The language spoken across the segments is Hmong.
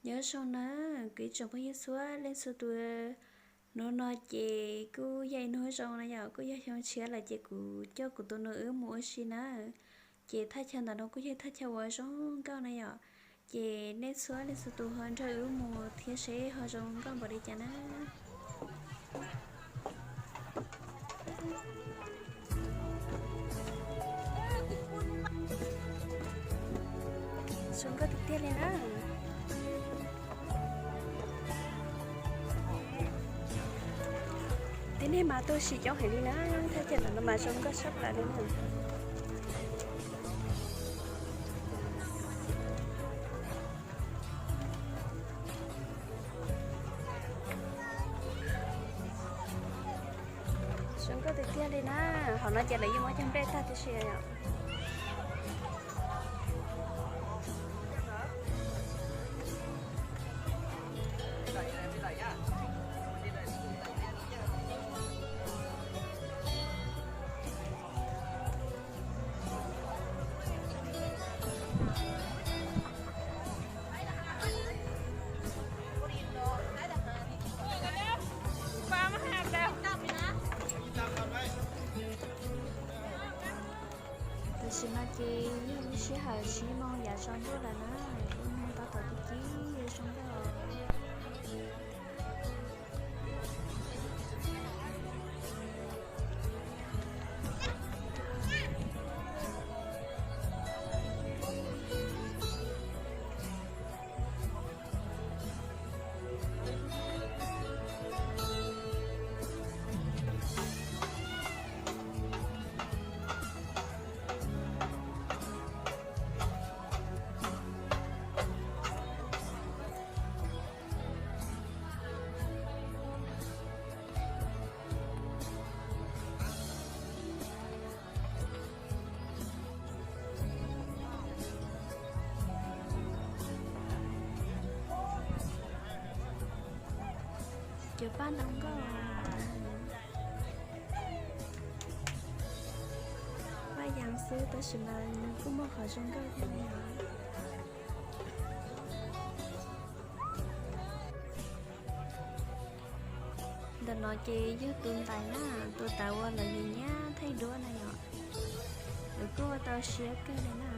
Nyob zoo na, kuv ib tsoom phooj ywg txhua leej txhua tus, hnub no ces kuj yog ib hnub zoo na yom, kuj yog xyoo tshiab lawm ces kuv coj kuv tus nus wb mus ua si na. Ces thaj chaw ntawm no kuj yog thaj chaw uas zoo nkauj na yom, ces nej txhua leej txhua tus ho nrog wb mus thiab seb ho zoo nkauj npaum li cas na. Zoo nkauj tiag tiag li na. Tib neeg mas tuaj ua si coob heev li na, thaj chaw ntawm no mas zoo nkauj tshaj plaws li na. Zoo nkauj tiag tiag li na. Hauv no ces lawv yeej muab cog nplej tag tib si yom. Tam sim no ces yog lub sij hawm tsib moos yav tsaus ntuj lawm na, lub ntuj tab tom ci ci zoo nkauj. Cov paj ntoo nkauj. Paj yeeb xwb tab sis mas nws kuj muaj qhov zoo nkauj thiab na. Ntawm no ces yog tus ntaiv na, tus ntaiv uas lawv nyiam nyiam thaij duab na yom. Lawv kuj ua tau siab kawg li na.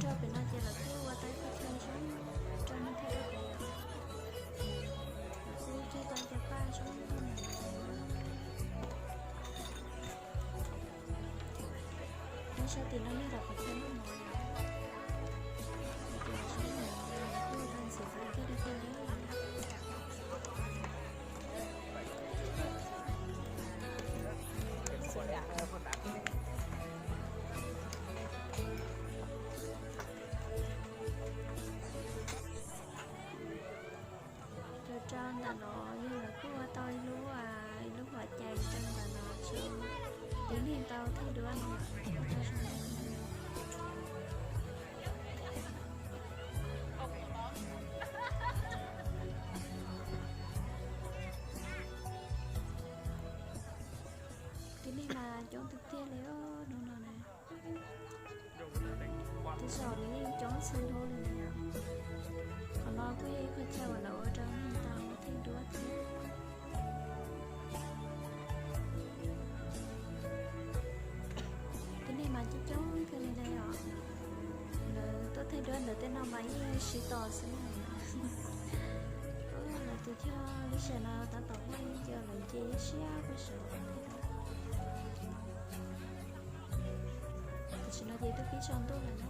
Nyob rau pem no ces lawv kuj ua tau ib qho chaw zoo rau neeg thaij duab, lawv kuj cog tau cov paj zoo. Nyob sab tim no yog lawv qhov chaw noj mov, kuj ua tau ntxim qab kiag li thiab na. Rau rau ntawm no yog lawv kuj ua tau ib lub, ib lub hua cai rau ntawm no rau tib neeg tau thaij duab no. Tib neeg mas coob tiag tiag li os hnub no na. Tej zaum nws yeej coob txhua hnub li na yom. Qhov no kuj yog ib qho chaw uas lawv ua rau neeg tau thaij duab thiab. Tib neeg mas coob coob kawg li na yom. Lawv tuaj thaij duab ntawm tej no mas yeej sib tos xwb na. Lawv tus choj lub sij hawm no tab tom muaj ib co lawv nce ib siab pem saum. No ces twb pib tsaus ntuj lawm na.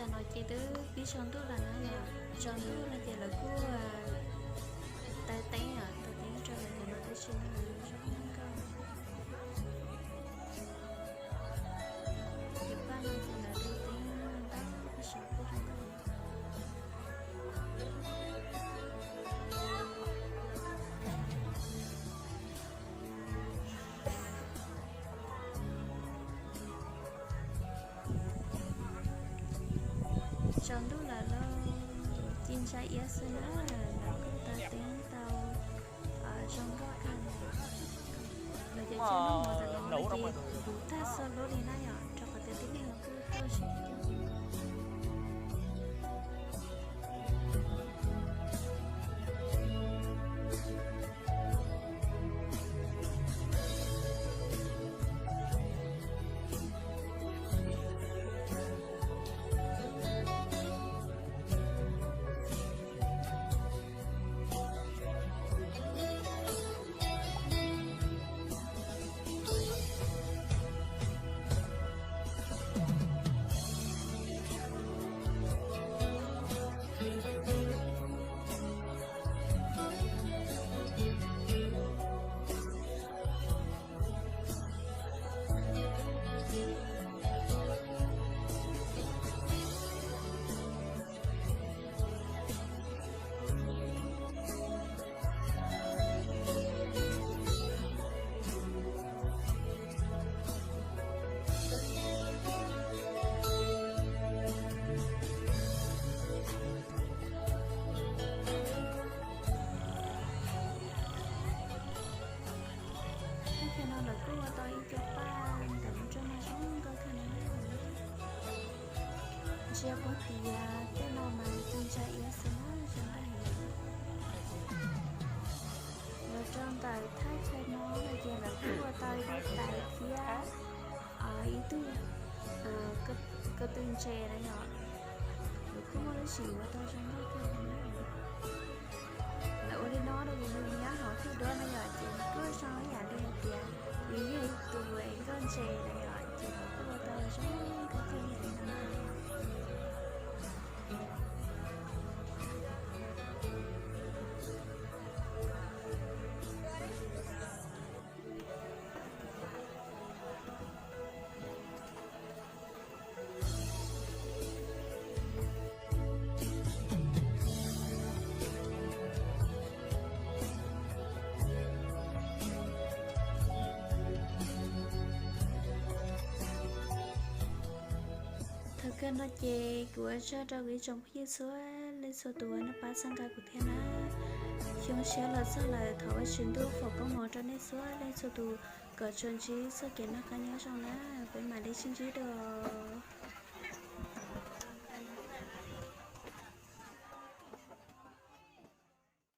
Tam no ces twb pib tsaus ntuj lawm na yom, tsaus ntuj no ces lawv kuj taws teeb os, taws teeb rau lawv cov no tab sis mas zoo nkauj. Cov paj no ces lawv taws teeb ntau, peb saib kuj zoo nkauj. Tsaus ntuj lawm lauj, ci ntsa iab xwb na, lawv kuj taws teeb tau zoo nkauj kawg. Lawv cov chaw noj mov tam no ces kuv tag xo lub li na yom, rau qhov tias tib neeg los kuj tuaj sib Tag kis no lawv kuj ua tau ib co paj ntawm mus rau no zoo nkauj kawg na. Ntsia puag tim tej no mas ci ntsa iab xwb na, zoo nkauj heev. Los rau ntawm thaj chaw no no ces lawv kuj ua tau ib lub tais thiab ib tug ko tw ntses na yom. Lawv kuj muaj lub sim ua tau zoo nkauj kawg li na. Lawv ua li no rau yus mus nyob hauv thaj duab na yom, ces kuj zoo ib yam li hais tias yus yog ib tus nkauj ntses na yom, ces lawv kuj ua tau zoo nkauj kawg li no. Thaum kawg no ces kuv ua tsaug rau kuv ib tsoom phooj ywg txhua leej txhua tus uas nej pab txhawb nqa kuv thiab na. Xyoo tshiab los txog lawm, thov Vajtswv ntuj foom koob hmoov rau nej txhua leej txhua tus kom tsuas ntsib txoj kev noj qab nyob zoo na. Peb mam li sib ntsib dua.